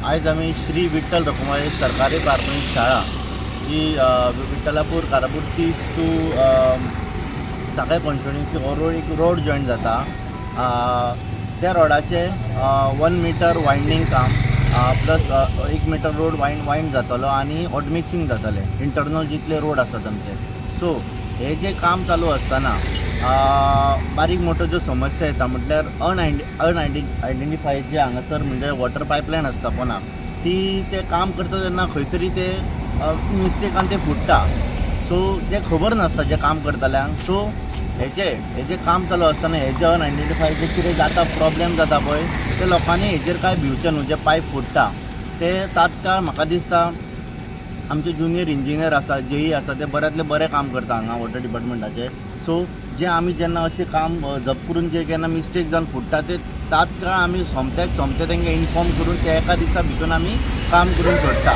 आयज आमी श्री विठ्ठल रखुमाई सरकारी प्राथमीक शाळा जी विठ्ठलापूर कारापूर 30 टू साखळे कॉन्स्टिट्युएन्सी हो रोड, एक रोड जॉयन जाता. त्या रोडाचे 1 मिटर वायडनींग काम प्लस 1 मिटर रोड वायड जातलो आनी हॉटमिक्सिंग जातलें, इंटरनल जितले रोड आसात आमचे. सो हे जे काम चालू आसतना बारीक मोठ्यो ज्यो समस्या येता, म्हटल्यार अनआयडेंटिफाय जे हांगासर म्हणजे वॉटर पायपलायन आसता पोना, ती ते काम करता तेन्ना खंय तरी ते मिस्टेकान ते फुट्टा. सो जे खबर नासता जे काम करतल्यांक. सो हेजे काम चालू आसतना हेजे अनआयडेंटिफाय जे कितें जाता, प्रॉब्लेम जाता पळय, ते लोकांनी हेजेर कांय भिवचें न्हू. जे पायप फुट्टा ते तात्काळ, म्हाका दिसता आमचे ज्युनियर इंजिनियर आसा, जेई आसा, ते बऱ्यांतले बरें काम करता हांगा वॉटर डिपार्टमेंटाचे. सो जे आमी जेन्ना अशें काम जप करून जे केन्ना मिस्टेक जावन फुट्टा, ते तात्काळ आमी सोमत्याक सोमते तांकां इन्फॉर्म करून ते एका दिसा भितून आमी काम करून सोडटा.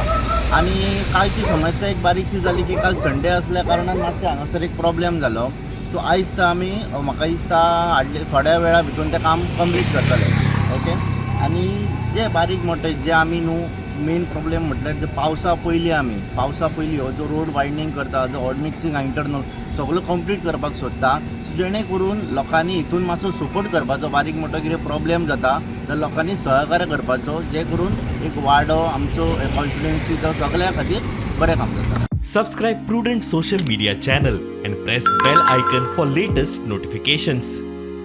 आनी कालची समस्या एक बारीकशी जाली की काल संडे आसल्या कारणान मातशें हांगासर एक प्रॉब्लेम जालो. सो आयज तर आमी म्हाका दिसता हाडले थोड्या वेळा भितून तें काम कंप्लीट करतले. ओके, आनी जे बारीक मोठे जे आमी न्हू मेन प्रॉब्लेम म्हटल्यार जे पावसा पयलीं, आमी पावसा पयलीं हो जो रोड वायडनींग करता, जो हॉट मिक्सिंग इंटरनल सगळो कंप्लीट करपाक सोदता, जेणे करून लोकांनी हितून मातसो सपोर्ट करपाचो. बारीक मोठो कितें प्रॉब्लेम जाता जाल्यार लोकांनी सहकार्य करपाचो, जे करून एक वाडो आमचो कॉन्स्टिट्युएन्सी सगळ्या खातीर बरें काम जाता. Subscribe Prudent Social Media channel and press bell icon for latest notifications.